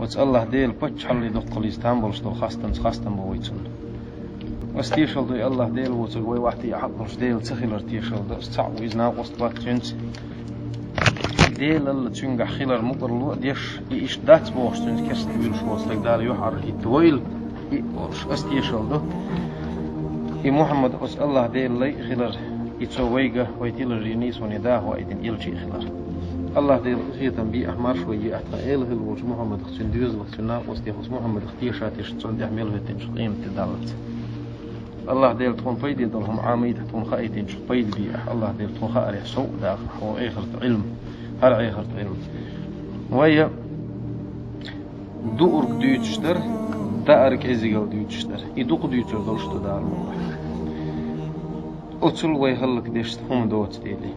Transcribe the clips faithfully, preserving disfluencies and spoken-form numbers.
Оцу Аллахь Делан паччахьаллин дуккхаллица там болуш долу хастанца хастам бу вай цунна. Ас тешал ду и Аллахь Дела воцург вай вахтий а хьакъ болуш Дела ца хилар тешал ду. Ас цхьаъ ву иза накъост бац цуьнца. Делалла цуьнгахь хилар мукъарло а деш, и иштта дац бохуш цуьнца керста вуьйлуш волу стаг Дала юьхьӀаьржа хӀитта войла, и а олуш. Ас тешал ду. И Мухьаммад оцу Аллахь Делан лай а хилар, и цо вайга, вай тиларийн нийсоне даха ваийтина элча а хилар. Аллахь Дела къинхетам бийахь, маршо йийахь тхан эла хилла волчу Мухьаммадах, цуьнан доьзалах, цуьнан накъостех, оцу Мухьаммадах тешаш дерш цунна тӀехь мел хӀоьттинчух къематде даллалц. Аллахь Дела тхуна пайде долу хӀума Ӏамийта, тхуна хаийтинчух пайда бийахь, Аллахь Дела тхуна хаарехь сов а дахахь, хьо эхарт Ӏилма, хӀара эхарт Ӏилма. Вай дуург дуьйцуш дара, даар кӀеззигал дуьйцуш дара. И дукха дуьйцур долуш ду Дала мукъалахь. Оцул вай хӀаллакдеш хӀума доцу дели.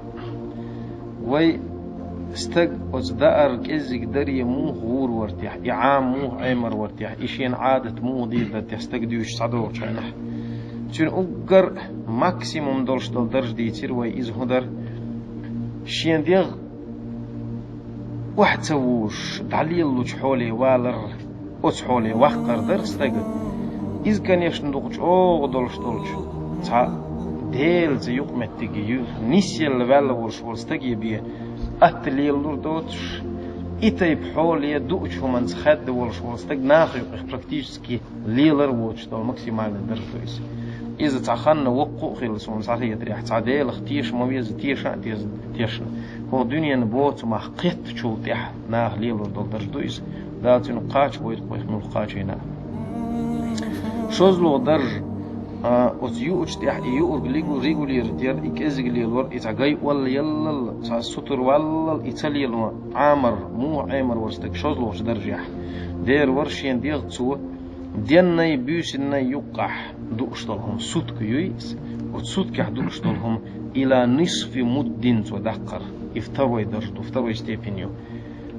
Вай стаг оцу даар кӀеззиг даре муха гӀур вара техь, и Ӏама муха Ӏемар вара техь, и шена Ӏадат муха дийр дара техь стаг дуьйцуш схьадогӀучу хенахь. Цуьнан уггар максимум долуш долу дарж дийцира вай иза хӀун дара. Шен дегӀ охьа ца вужуш, дӀалелалучу хьоле валар, оцу хьоле ваккхар дара стага. Иза, конечно, дукха чӀогӀа долуш долчу, цхьа Делаца юкъаметтиг ю, нисъелла ваьлла волуш волу стаге бен, атта лелалур доцуш, и тайпа хьоле дуучу хӀуманца хаьдда волуш волу стаг наха юкъах практически лелар воцуш долу максимальный дарж ду иза. Иза цхьа ханна воккха а хилла суна схьахетарехь, цхьа Делах теша ма веза, теша а теза, тешна. ХӀокху дуьненан боцу мах кхеттачул тӀаьхьа наха лелур долу дарж ду иза. Дала цуьнан кхача войла вайх муьлхха кхачийна. ШозлагӀа дарж, а, оцу юучу тӀехь и юург лигу-, регулировать яр, и кӀезиг лелор, и цхьа гай олла яллал, цхьа сутар валлал, и ца лело Ӏамар, муха Ӏемар вара стаг шозлагӀчу даржехь. Дера вара шен дегӀ цо, деннай, буьйсаннай юккъахь дууш долу хӀума сутка юй иза. Оцу суткехь дууш долу хӀума ила нисфи муддин цо даккхар. И второй дарж ду, второй степень ю.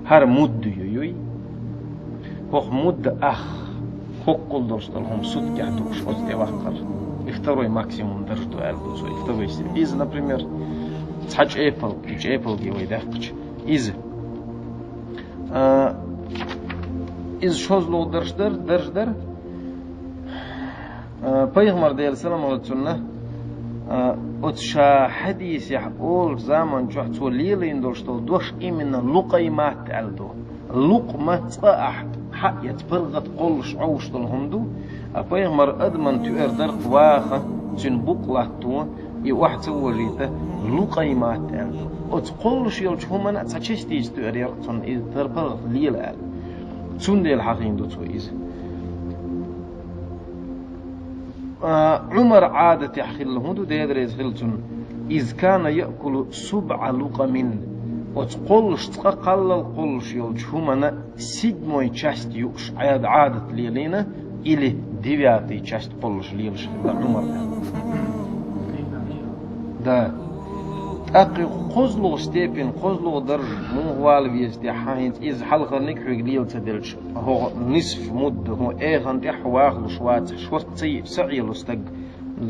ХӀара мудда ю юй. ХӀокху мудда ах, хӀоккхул долуш долу хӀума суткехь дууш оцу тӀе ваккхар. И второй максимум дарж ду аьлла ду цо, и второй степень. Иза, например, цхьа чӀепалг, и чӀепалге вай даьккхича, иза. А, иза шозлагӀа дарж дар, дарж дар. А, пайхамар Делан салам хуьлда цунна, а, оцу ша хьадисехь олучу заман чохь цо лелийна долуш долу дош именно лукъаймат аьлла ду. Лукъма цкъа ахь хьаэца паргӀат кхоллуш Ӏовуш долу хӀума ду, а пайхамар адаман туьар дарх ваха, цуьнан букъ латто, и охьа ца вожийта, лукъаймат аьлла ду. Оцу кхоллуш йолчу хӀуманна цхьа частица туьар яра цунна, иза тара паргӀат лела аьлла. Цундела хьахийна ду цо иза. А, Ӏумар Ӏадатехь хилла хӀун ду, Дела реза хила цунна. Из кана яъкулу субъа лукъамин. Оцу кхоллуш, цкъа кхаллал кхоллуш йолчу хӀуманна седьмой часть юуш Ӏад-, Ӏадат лелийна, или девятый часть кхоллуш лелаш хилла Ӏумар. Да. ТӀаккха кхозлагӀа степень, кхозлагӀа дарж муха вала веза техь, хьан хӀинца иза хьалхарниг хьоьга лела ца делча, хӀокху нисф мудда, хӀун эхан тӀехь вахалуш вацахь, шорта ца йи-, ца Ӏело стаг,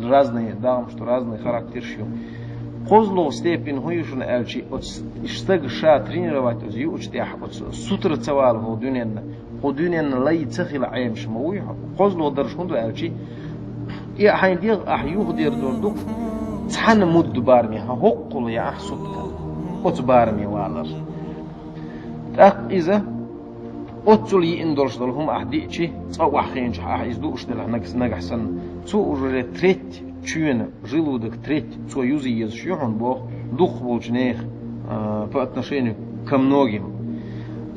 разные, дагӀмаш ду, разные характерш ю. КхозлагӀа степень хӀун ю шуна аьлчи, оцу стага ша тренировать оцу юучу тӀехь, оцу сутара ца вала хӀокху дуьненна, кху дуьненна лай ца хила Ӏемаш ма вуй хьо. КхозлагӀа дарж хӀун ду аьлчи, и хьайн дегӀ ахь юхадер долу ду-кх цхьана мудда бараме, хьан хӀоккхул яахь сутка, оцу бараме валар. ТӀаккха иза оццул йиъна долуш долу хӀума ахь диъчи, цкъа охьахиъначохь ахь иза дууш делахь нагахь, нагахь санна, цо уже треть чоьнан желудок треть цо юза езаш ю хьуна боху, дукхахболчу нехан, а, по отношению ко многим.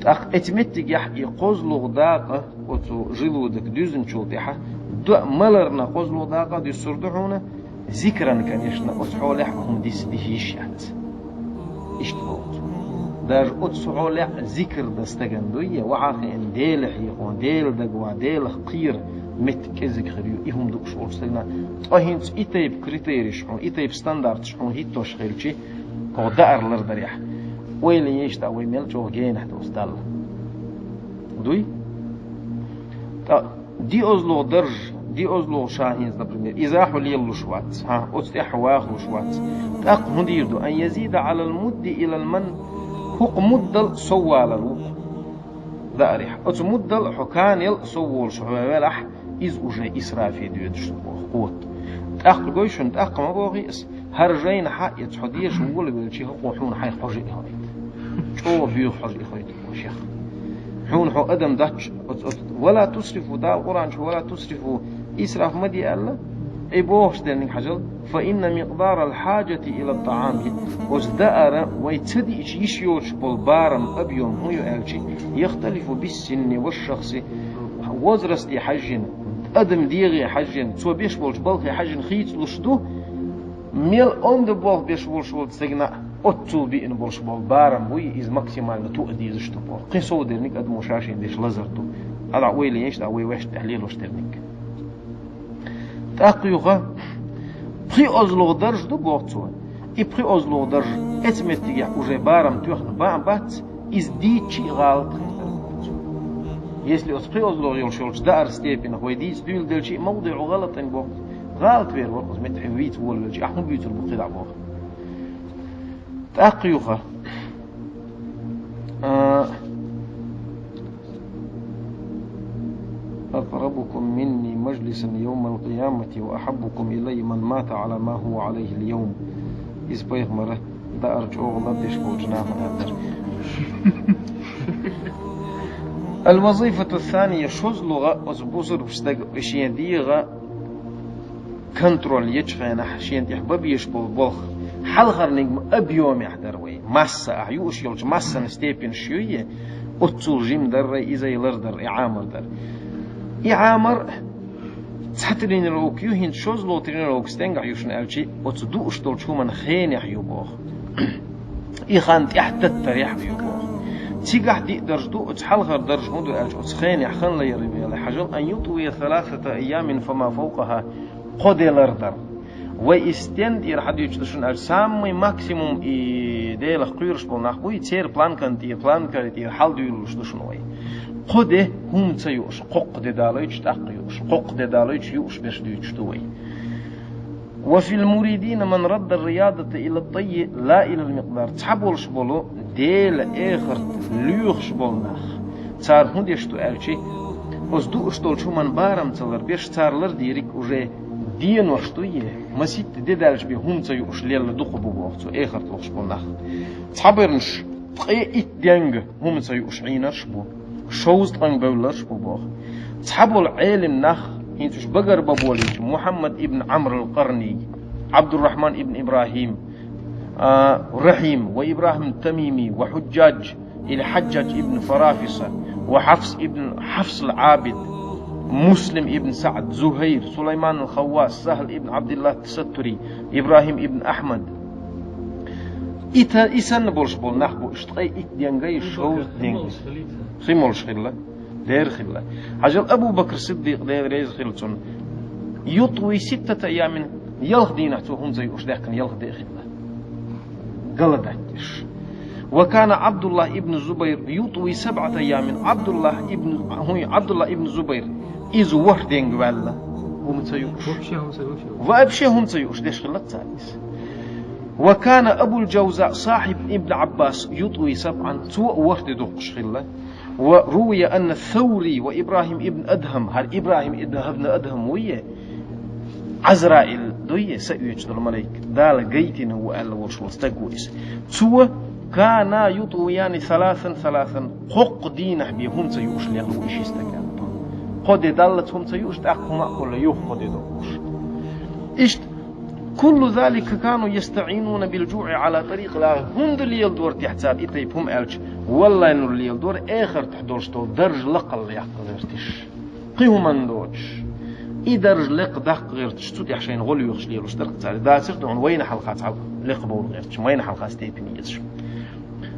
ТӀаккха эцу меттигехь и кхозлагӀа дакъа оцу желудок дуьзначул тӀаьхьа, до-, маларна кхозлагӀа дакъа а дуьссур ду хьуна, зикран, конечно, оцу хьолехь а хӀума диса дихьа йиш яц. Иштта боху цо. Даже оцу хьолехь а зикр дан стагана дуй, я вахьа хиъна Дела хьехо, Дела дагаван, Делах кхера меттиг кӀезиг хир ю, и хӀума дууш волчу стагана. Ткъа хӀинца и тайпа критерийш хьуна, и тайпа стандарташ хьуна хӀиттош хилчи, хьо даар лардарехь. Ойла еш тӀа вай мел чӀогӀа генахь доцу Далла. Дуй? ТӀа- ДиозлугӀа дарж, диозлугӀа ша хӀинца, например, иза хьо лелалуш вац, хьа, оцу тӀехь хьо вахалуш вац. ТӀаккха хӀун дийр ду? Ан язида Ӏалал мудди илал ман, хӀокху муддал сов валар ву. даарехь. Оцу муддал хьо канел сов волуш хьо велахь, иза уже исрафе доьдуш ду боху кхота. ТӀаккха гой шуна, тӀаккха ма бохий ас, хӀара жайнахьа, эца хьо деша вола велчи, хӀокхо хьуна хьайх хьожа а хойту. ЧӀогӀа боьха хьожа а хойту хьо шех. Хьуна хьо адам дац, оцу, оцу, «Ва ла тусрифу», Дала Къуръан чу, «Ва ла тусрифу», исраф ма де аьлла, и бохуш дерниг хьажал, «Фа инна микъдарал хьаджати ила тӀаами», оцу даара вай ца диъча йиш йоцуш болу барам, объем хӀун ю аьлчи, «яхталифу биссинни ва шахси», возрасте хьаьжжина, адам дегӀе хьаьжжина, цо беш болчу балхе хьаьжжина хийцалуш ду, мел онда болх беш волуш волу стегна, оццул биъна болуш болу барам буй, иза максимально туа дезаш ду боху. Кхин сов дерниг адамо ша-шен деш лазар ду. Ала ойла еш, да вай вешта тӀехь лелош дерниг. ТӀаккха юха пхи озлугӀа дарж ду боху цо. И пхи озлугӀа дарж эца меттигехь уже барам тоьхна бан бац, иза дийчи а гӀалат хир дара боху цо. Если оцу пхи озлугӀа йолуш йолчу даар степенах вай дийца дуьйла делчи а, мавдиъу гӀалатин боху, гӀалат вер вара, оцу меттехь вийца волавелчи, ахь хӀун буьйцур бу кхидӀа боху. ТӀаккха юха. А, «Акърабукум минни мажлисан явмал къиямати ва ахьаббукум илайя ман мата ала ма хӀува алайхи ал-явм». Иза пайхамара даар чӀогӀа лардеш болчу нахана дара. Ал-вазифату ссания, шозлагӀа оцу бусурба стага шен дегӀа контроль ечу хенахь шена тӀехь бан безаш болу болх, хьалхарниг ма объемехь дара вай. Масса ахь юуш йолчу массана степенаш юй, оццул жим дарра, иза лардар, и Ӏамар дара. И Ӏамар цхьа тренировка ю, хӀинца шозлагӀа тренировка стенгахь ю шуна аьлчи, оцу дууш долчу хӀуманна хенехь ю боху. И хан тӀехь таттарехь а ю боху. Цигахь диъ дарж ду, оцу хьалхара дарж хӀун ду аьлча, оцу хенехь хан лайяр велахь хьажал, ан ютӀвия саласата айямин фама фавкъаха, кхо де лардар. Вай и стен тӀера хьадуьйцуш ду шуна аьлча, самый максимум и Делах кхоьруш болу нах буй, церан планкан тӀера, планкан тӀера хьалдуьйлалуш ду шуна вай. Кхо де хӀума ца юуш, кхоккха де далойтуш, тӀаккха юуш, кхоккха де далойтуш, юуш берш дуьйцуш ду вай. «Ва фил муридина ман радда риядата ила тайи ла илал микъдар». Цхьаболуш болу Дела эхарт лоьхуш болу нах. Цара хӀун деш ду аьлчи, оцу дууш долчу хӀуманна барам ца лар беш, цара лардийриг уже денош дуй, маситта де даьлча бен хӀума ца юуш лелла дукха бу боху цо, эхарт лохуш болу нах. Цхьабернаш ткъе итт денга хӀума ца юуш Ӏийнарш бу, шовзткъанга бевлларш бу боху. Цхьаболу Ӏелим нах, хӀинца уьш багар бан болийча, Мухьаммад ибн Ӏамр ал-Къарний, Ӏабдуррахьман ибн ИбрахӀим, а, Рахьим ва ИбрахӀим Тамими ва Хьуджжадж или Хьаджжадж ибн Фарафиса ва Хьафс ибн Хьафс ал-Ӏабид, Муслим ибн СаӀд, Зухайр, Сулайман ал-Хаввас, Сахьл ибн Ӏабдиллах ат-Тасаттури, ИбрахӀим ибн Ахьмад. И та-, и санна болуш болу нах бу, иштта ткъе итт денгай, шовзткъа денгай. Хи молуш хилла. Дера хилла. Хьажал Абу Бакр Сиддикъ, Дела реза хила цунна, ютӀвий ситтата айямин, ялх дийнахь цо хӀума ца юуш даьккхина, ялх де хилла. Гала даттиш. Ва кана Ӏабдуллах ибн Зубайр ютӀвий сабъата айямин. Ӏабдуллах ибн, хӀун, Ӏабдуллах ибн Зубайр, иза ворхӀ денга ваьлла, хӀума ца юуш. Вообще хӀума ца юуш. Вообще хӀума ца юуш деш хилла цара иза. Ва кана Абул Джавзаъ сахьиб ибн Ӏаббас ютӀвий сабъан, цо а ворхӀ де доккхуш хилла. Ва рувия анна Саври ва ИбрахӀим ибн Адхам, хӀара ИбрахӀим ибн Адхам вуй, Ӏазраил дуй, са оьцуш долу малайк, Дала гайтина ву аьлла волуш волу стаг ву иза. Цо, кана ютӀвияни саласан саласан, кхоккха дийнахь бен хӀума ца юуш лелла ву и ши стаг аьлла. Кхо де даллац хӀума ца юуш, тӀаккха хӀума а кхолла юха кхо де доккхуш. Иштта, куллу залика кану ястаӀинуна бил жуӀи Ӏала тарикъил ахир. ХӀунда леладора техь цара и тайпа хӀума аьлча, валлай, нур леладора, эхартахь долуш долу дарж лакхалла яккха гӀерташ. Кхин хӀуманна доцуш. И дарж лекха даккха гӀерташ, цу тӀехь шайна гӀо лоьхуш лелуш дара цара. Дацара ду хьуна вайна хьалха цхьа лекха бовла гӀерташ, вайна хьалха степени езаш.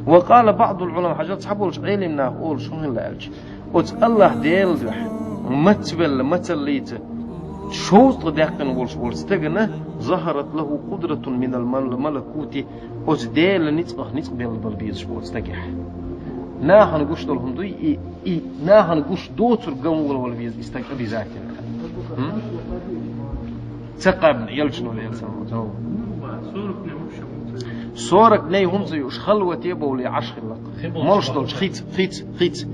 Ва къала баъдул Ӏулама, хьажал цхьаболчу Ӏелим наха олуш хӀун хилла аьлча, оцу АллахӀ Делан дуьхьа мацвелла, мацаллица шовзткъа даьккхина волуш волчу стагана, захарат лаху къудратун минал мал-, малакути, оцу Делан ницкъах ницкъ белла бала безаш бу оцу стагехь. Нахана гуш долу хӀума дуй, и, и нахана гуш доцург ган волавала веза и стаг обязательно. М? Ца кхаьбна, елчано лела сан ву. Сорок дней хӀума ца юуш, халвате а бовле Ӏаш хилла. Молуш долчу хица, хица, хица.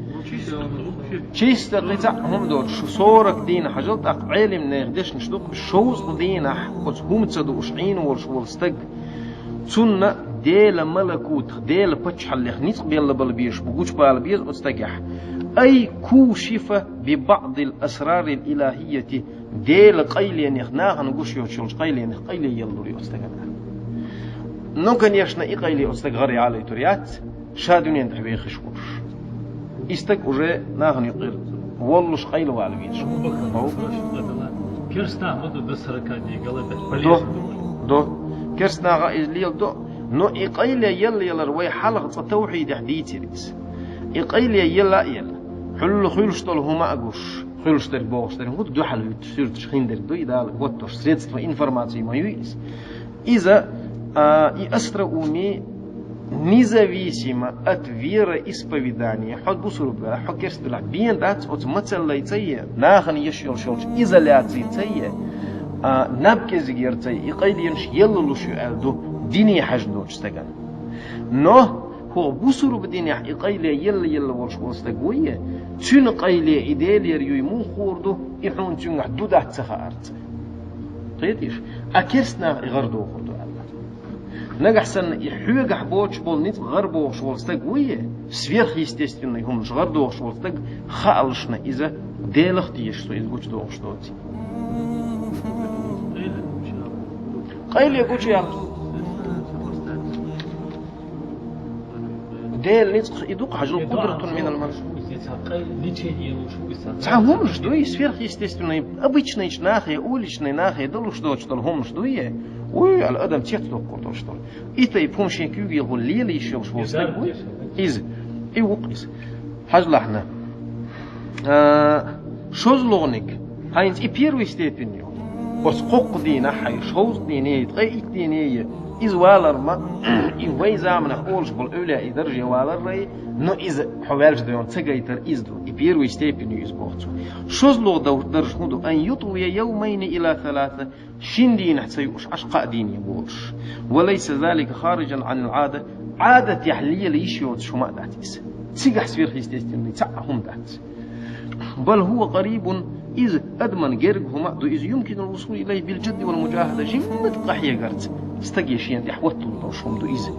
Чисто кхин цхьа хӀума доцуш, сорок дийнахь хьажал, тӀаккха Ӏелимнехан дешнаш ду-кх, шовзткъа дийнахь оцу хӀума ца дууш Ӏийна волуш волу стаг, цунна Делан малакутах, Делан паччахьаллех ницкъ белла бала безаш бу, гучубала беза оцу стагехь. Ай кушифа би баъдил асрарил илахияти, Делан къайленех, нахана гуш йоцуш йолчу къайленех къайле елла лур ю оцу стагана. Ну, конечно, и къайле оцу стага гӀара ялийтур яц, ша дуьнен тӀехь вехаш волуш. И стаг уже нахана юкъара воллуш къайлавала везаш ву. Абу-Бакр, хов? Керстанах ма ду до сорока дней голодать, до, полезно. До. Керстанаха иза леладо, но и къайле елла-елар вай хьалха цкъа тавхьидехь дийцира иза. И къайле елла а елла, хьуьлла хуьлуш долу хӀума а гуш, хуьлуш дерг бохуш дерг хӀун ду, дуьхьал вуьтуш, суьрташ хин дерг ду, и Дала хӀоттош средство информации ма ю иза. Иза, а, и остроумие независимо от вероисповедания. Хьо бусурба велахь, хьо керста велахь, бен дац оцу мацаллай ца е, нахана еш йолуш йолчу изоляций ца е, а, наб кӀезиг яр ца е, и къайленаш елла луш ю аьлла ду, дине хьаьжна долчу стагана. Но хӀокху бусурба динехь и къайле елла-елла волуш волу стаг вуй, цуьнан къайле и Делера юй муха хуур ду, и хьуна цуьнгахь ду дац ца хаарца. Кхетий шу? А керстанах и гӀара дохур ду аьлла. Нагахь санна и хьоьгахь боцуш болу ницкъ гӀара бохуш волу стаг вуй, сверхъестественный хӀуманаш гӀара дохуш волу стаг, хаалашна иза Делах а тешаш, со иза гучудохуш доций. Къайле гучуяхьа. Делан ницкъах и ду-кх, хьажал, къудратун минал ман. Цхьа хӀуманаш ду и сверхъестественный, обычныйчу нахе, уличный нахе далуш доцуш долу хӀуманаш ду и, уй, аьлла, адам цецдоккхур долуш долу. И тайпа хӀума шен куьйга йолу лела йиш йолуш волу стаг вуй иза. И ву-кх иза. Хьажалахьна. А, шозлагӀниг, хьайнца и первый степень ю. Оцу кхоккха дийнахь хьайн шовзткъа дийне, ткъе итт дийне, иза валар ма, и вай заманахь олуш болу эвлияъ и дарже валар рай, но иза хьо ваьлча дайна ца гайтар иза ду. И первый степень ю иза боху цо. ШозлагӀа дав-, дарж хӀун ду? Ан ютӀвия явмайни ила саласа, шин дийнахь ца юуш, Ӏаш кхаа дийне болуш. Ва лайса залика хариджан анил Ӏада, Ӏадатехь лела йиш йоцуш хӀума а дац иза. Цигахь сверхъестественный цхьа а хӀума дац. Бал хӀува къарибун, иза адаман герга хӀума а ду, иза юмкинул вусул илайхи бил джидди вал муджахада, жимма тӀе къахьегарца стаге шена тӀехь хӀотталуш долуш хӀума ду иза.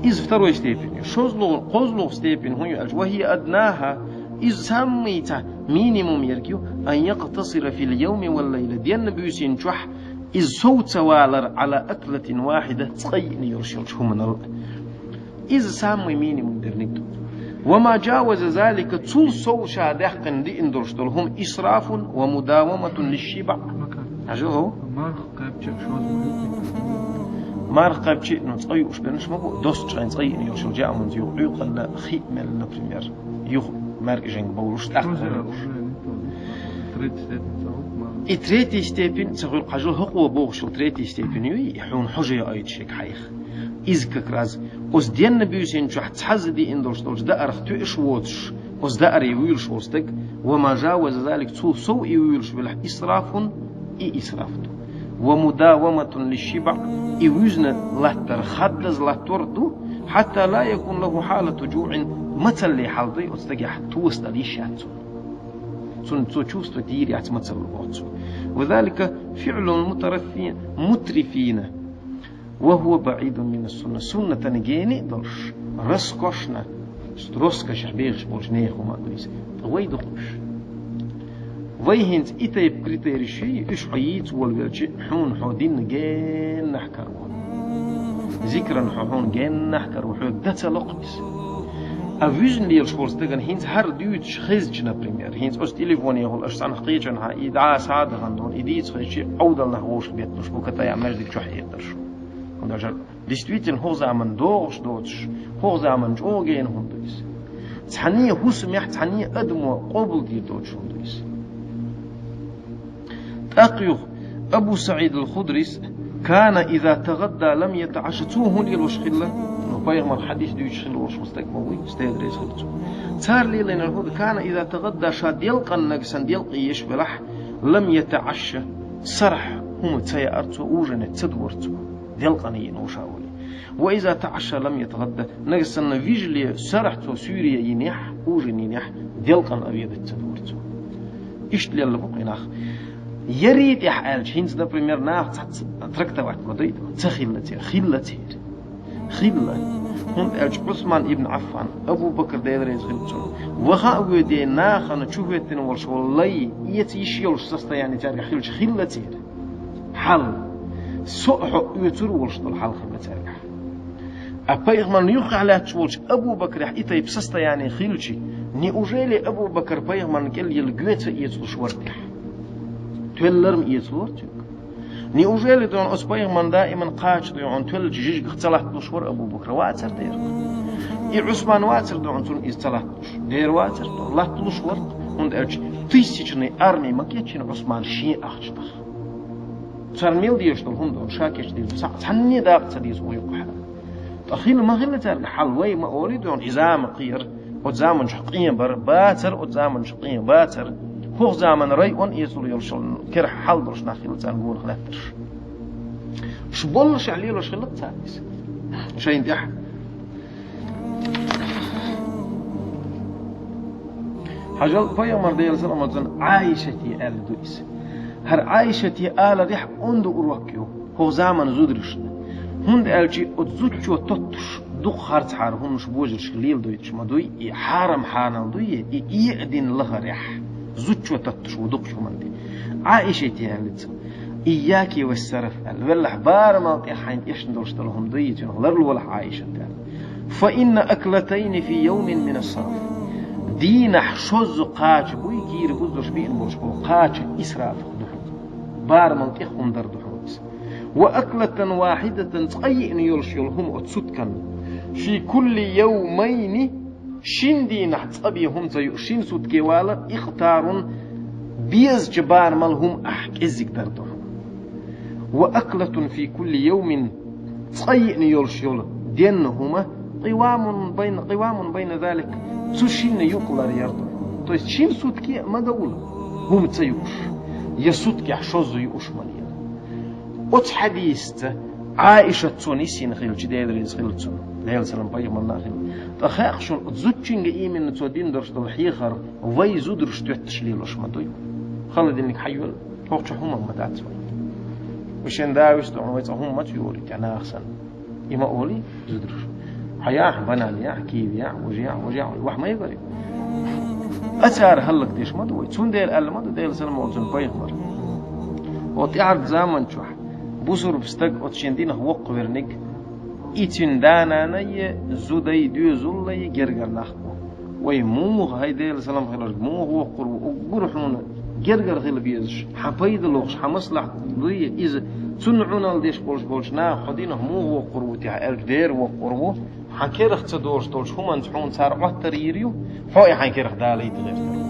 Иза второй степень ю. ШозлагӀа, кхозлагӀа степень хӀун ю аьлча, ва хия аднаха, иза самый цхьа минимум ерг ю, ан якътасира фил явми вал лайла, денна буьйсина чохь иза сов ца валар, ала аклатин вахида, цкъа йиъна йолуш йолчу хӀуманал. Иза самый минимум дерниг ду. Ва ма джаваза залика, цул сов ша даьккхина диъна долуш долу хӀума исрафун ва мудаваматун лишшибаъ. Хьажал хӀо? Марха кхаьбча шозлагӀа ю. Марха кхаьбча, ну, цкъа юуш бернаш ма бу, достуш хьайн цкъа йиъна йолуш йолу жааманца юха, Ӏуьйкъанна хи а мелла, например, юха маьркӀажанга бовлуш, тӀаккха. Уже не то. Третий степень ца хӀума. И третий степень ца хуьлу, хьажал, хӀокхо бохуш йолу третий степень ю, и хьуна хьожа яойтуш ерг хьайх. Иза как раз оцу денна буьйсина чохь цхьазза диъна долуш долчу даарах тоьаш воцуш, оцу дааре вуьйлуш волу стаг, ва ма жаваза залик, цул сов и вуьйлуш велахь, исрафун, и исраф ду. Ва мудаваматун лишшибаъ, и вуьзна латтар, хаддаза латтор а ду, хьатта ла якун лаху хьалату джуъин, мацалле хьал дай оцу стагехь, тоса дала йиш яц цунна. Цунна цо чувствовать йийр яц мацалла оцу. Ва залика фиълун мутараффи-, мутрифина. Ва хӀува баӀидун мина сунна. Суннатана гена а долуш, раскошна, роскошехь бехаш болчу нехан хӀума а ду иза. Ткъа вай ду-кх уьш? Вай хӀинца и тайпа критерийш йий, уьш хьо йийца волавелча, хьуна хьо динна геннахь караво. Зикран хьо хьуна геннахь караво, хьоьга дан ца ло-кх иза. А вуьзна лелаш волу стагана хӀинца хӀара дуьйцуш хезча, например, хӀинца оцу телефонехула аша цхьаьна кхечанхьа, и дӀа схьа а дахана дуьйна, и дийца хезча, Ӏовдал нах вовшах бетталуш бу, катаяа маьждиг чохь хетарш. ХӀунда аьлча действительно, хӀокху заман догӀуш доцуш, хӀокху заман чӀогӀа гена хӀума ду иза. Цхьанне хӀусамехь, цхьанне адамо къобалдийр доцуш хӀума ду иза. ТӀаккха юха Абу СаӀид ал-Худрис: «Кана иза тагъадда лам ятаӀашша», цо хӀун лелош хилла? Ну, пайхамар хьадис дуьйцуш хилла волуш стаг ма вуй, стеган реза хилла цо. Цара лелийнарг хӀун ду? «Кана иза тагъадда», ша делкъаннаг санна делкъе еш велахь, «лам ятаӀашша», сарахь хӀума ца яар цо, ужин ца дора цо. Делкъана йиъна ву ша вале. وإذا تعشى لم يتغد. Нагахь санна вижале сарахь цо суьйре йинехь, ужин йинехь, делкъана обедать ца дора цо. Иштта лелла бу-кх и нах. Яри тӀехь аьлча, хӀинца, например, наха цхьацца трактовать ма дойта, ца хилла церан, хилла церан. Хилла. ХӀунда аьлча Ӏусман ибн Ӏаффан, Абу Бакр, Дела реза хилла цунна, ваха а воьдий, нахана чу хӀоьттина волуш волу лай, эца йиш йолуш состояние цаьргахь хилча, хилла церан хьал. Со а хьо а оьцур волуш долу хьал хилла цаьргахь. А пайхамарна юххехь лаьтташ волчу Абу Бакрехь и тайпа состояние хилча, неужели Абу Бакр пайхамарна кӀел йилла гоьца эцалуш вара техь? Тоьлларма эцалора цуьнга. Неужели дона оцу пайхамарна даиман кхача дона тоьллачу жижигах ца латталуш вара Абу Бакр? Вацара дера. И Ӏусман вацара дона цунна иза ца латталуш? Дера вацара дона, латталуш вара, хӀунда аьлча тысячный армия ма кечйина Ӏусман шен ахчанах. Царна мел дезаш долу хӀума дона, ша кечдийр ду, цхьа-, цхьанне дакъа ца деза вукху юккъехь. Ткъа хилла ма хилла цаьрга хьал, вай ма олий дона, и зама кхера, оцу заманчохь къен бара, бацара, оцу заманчохь къен бацара. ХӀокху заманан район эцалур йолуш йолу керахь хьал долуш нах хилла царна гонах лаьттарш. Шу боллушехь лелош хилла-кх цара иза шайна тӀехь. Хьажал, пайхамар, Делан салам-маршалла цунна, Ӏайшате аьлла ду иза. ХӀара Ӏайшате аларехь онда урок ю хӀокху заманан зударшна. ХӀунда аьлча оцу зудчо тоттуш дукха харцахьара хӀуманаш божаршка леладойтуш ма дуй, и хьарам хьанал дуй, и, и а дина лахарехь. Зудчо тоттуш ву дукхачу хӀуманна тӀе. Ӏайшате аьлла цо: «Ийяки ва сараф», – аьлла. Веллахь, барамал тӀехь хьайна эшна долуш долу хӀума дуй, цуьнах ларлолахь, Ӏайшат, аьлла. «Фа инна аклатайни фи йовмин мина сараф». Дийнахь шозза кхача буй, кийра буззуш биъна болуш болу кхача исрафах ду хьуна. Барамал тӀех хӀума дар ду хьуна иза. «Ва аклатан вахидатан», цкъа йиъна йолуш йолу хӀума оцу сутканна. «Фи кулли йовмайни», шин дийнахь цкъа бен хӀума ца юу, шин сутке вала, «икътарун», безачу барамал хӀума ахь кӀеззиг дар ду хьуна. «Ва аклатун фи кулли йовмин», цкъа йиъна йолуш йолу денна хӀума, «къивамун байна, къивамун байна залик», цу шинна юкъ лар яр ду хьуна. То есть шин сутке а ма довла хӀума ца юуш, я суткехь шозза юуш ма лела. Оцу хьадисца Ӏайшат цо нисйина хилча, Дела реза хилла цунна, Делан салам пайхамарна а хилла. Ткъа хаьа шуна, оцу зудчуьнга иймина цо дина долуш долу хьехар вай зударш тоьттуш лелош ма дуй. Холодильник хьайоьлла, хӀокху чу хӀума ма дац вай. Вай шен да вуьсту, вай цкъа хӀума ма ца йори, тӀе наха санна. И ма олий зударш. Хьан яхь, банан яхь, киви яхь, важа яхь, важа яхь, ваьхьа ма ягарий. Ткъа цара хӀаллакдеш ма ду вай. Цундела аьлла ма ду Делан салам-маршалла цунна пайхамар: «О тӀаьхьарчу заман чохь бусурба стаг оцу шен динах воккхаверниг, и цуьнан да-нанай, зудай, доьзаллай гергара нах бу». Вай муха, хӀай Делан салам хиларг, муха воккхур ву, уггар хьуна гергара хила безаш, хьан пайда лохуш, хьан маслахьат дуй иза, цунна Ӏуналла деш болуш болчу наха хьо динах муха воккхур ву техь аьлча, дера воккхур ву, хьан керах ца долуш долчу хӀуманца хьуна цара Ӏоттар йийр ю, хьо и хьайн керах далийта гӀертар ву.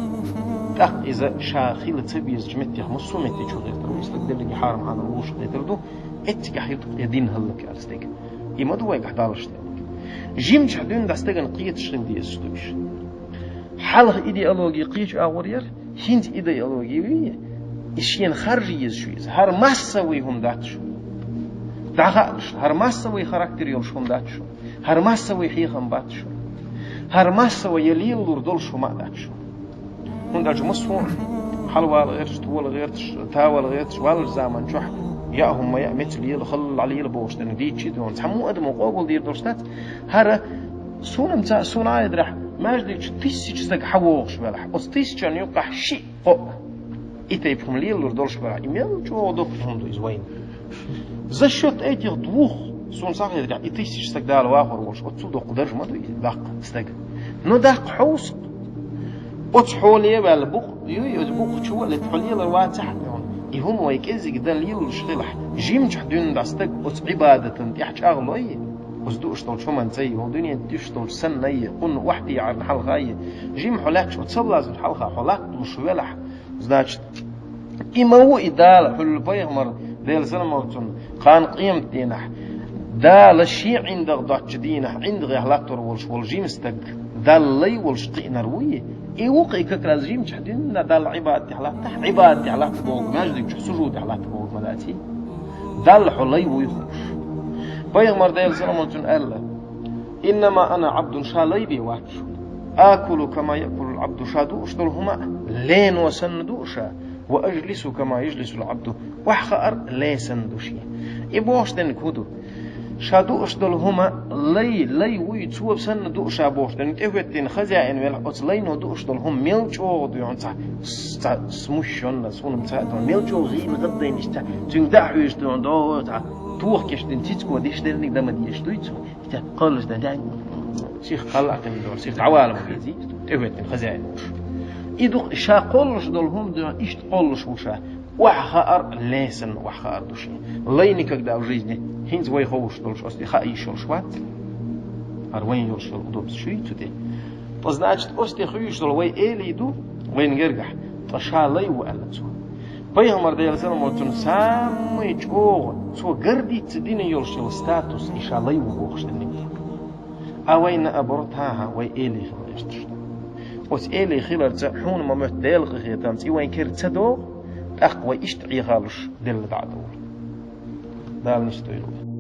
ТӀаккха иза ша хила ца безачу меттех массо а метте чу гӀертар ву, и стаг дерриге хьарам хьанал вуш гӀертар ду, эццигахь ю тӀе дин хӀаллак аьлла стеган. И ма ду вайгахь даллаш тӀе. Жимчохь дуьйна дӀа стагана кхеташ хила дезаш ду уьш. Хьалха идеология кхечу агӀор яра, хӀинца идеология вий, и шена харжа езаш ву иза. ХӀара массовый хӀума дац шу. ДӀахаалаш, хӀара массовый характер йолуш хӀума дац шу. ХӀара массовый хьехам бац шу. ХӀара массовый я лелалур долуш хӀума а дац шу. ХӀунда аьлча массо а хьалавала гӀерташ, тола гӀерташ, тавала гӀерташ, валлачу заман чохь яа хӀума ма яа, меца лела, халла лела бохуш дерг дийцчи а дона, цхьаммо адамо къобалдийр долуш дац. ХӀара суна-м ца, суна а ядрахь, маьждиг чу тысяча стаг хьавогӀуш велахь, оцу тысячан юккъехь шиъ, кхоъ и тайпа хӀума лелалур долуш велахь, и мел чӀогӀа доккха хӀума ду иза вайна. За счёт этих двух, суна схьахетарехь, и тысяча стаг Дала вахар волуш, оццул доккха дарж ма ду и даккха стаг. Но даккха хьовса. Оцу хьоле а ваьлла букъ, юй, оцу букъ чу валийта хьо лелар вацахь а, и хӀума вай кӀеззиг дан лелалуш хилахь, жимчохь дуьйна дӀа стаг оцу Ӏибадатан тӀехь чӀагӀлой, оцу дууш долчу хӀуманца, хӀокху дуьнен тӀехь долчу санна, кхунна охьатаьӀарна хьалха, жима хьо лаьтташ оцу соблазна хьалха хьо латталуш велахь, значит, и ма ву и Дала, хӀуьлла пайхамар, Делан салам-маршалла цунна, кхана къематдийнахь, Дала шен ӀиндагӀ доцчу дийнахь, ӀиндагӀехь латтор волуш волу жима стаг, Далла лай волуш кхиънар вуй, и ву-кх и как раз жимчохь дуьйна Далла Ӏибадатехь латтахь, Ӏибадатехь латта бохург, маьждиг чохь сужудехь латта бохург ма дац и. Далла хьо лай вуй хууш. Пайхамар, Даьла салам хилда цунна, аьлла: «Иннама ана Ӏабдун», ша лай бен вац шу. «Акулу кама яъкулул Ӏабду», ша дуаш долу хӀума а лайно санна ду ша, «ва ажлису кама яжлисул Ӏабду», охьахаар а лай санна ду шен. И бохуш дерг хӀун ду? Ша дуаш долу хӀума лай, лай вуй, цо санна ду ша бохуш дерг. ТӀехӀоьттина хозяин велахь, оцу лайно дуаш долу хӀума мел чӀогӀа ду хьуна цхьа, цхьа смущённость, хӀума цхьа а ду хьуна, мел чӀогӀа гӀийла гӀаддайна иштта, цуьнга дӀа а хьоьжуш ду хьуна, догӀу цхьа, тоха кечдина цицко деш дерниг дан ма дезаш дуй цо. Иштта кхоллуш дан, дан, сих кхалла а кхин дора, сих дӀавала ма везий, тӀехӀоьттина хозяин вуш. И ду ша кхоллуш долу хӀума ду хьуна, иштта кхоллуш ву ша. Охьахаар а лай санна охьахаар ду шен. Лай никогда в жизни, хӀинца вай ховш долуш, оцу тӀе хаа йиш йолуш вац. ХӀара вайн йолуш йолу удобство ю цу тӀе. Ткъа, значит, оцу тӀе хуьйш долу вай элий ду, вайна гергахь, ткъа ша лай ву аьлла цо. Пайхамар, Даьла салам хилда цунна, самый чӀогӀа цо гордиться дина йолуш йолу статус и ша лай ву бохуш дерг. А вайна а бара тахьа вай элий хила гӀерташ. Оцу элий хиларца хьуна ма моьтту Делан къинхетамца, и вайн кара ца догӀу, тӀаккха вай иштта Ӏехалуш делла дӀа а довла. Дала нисдойла вай.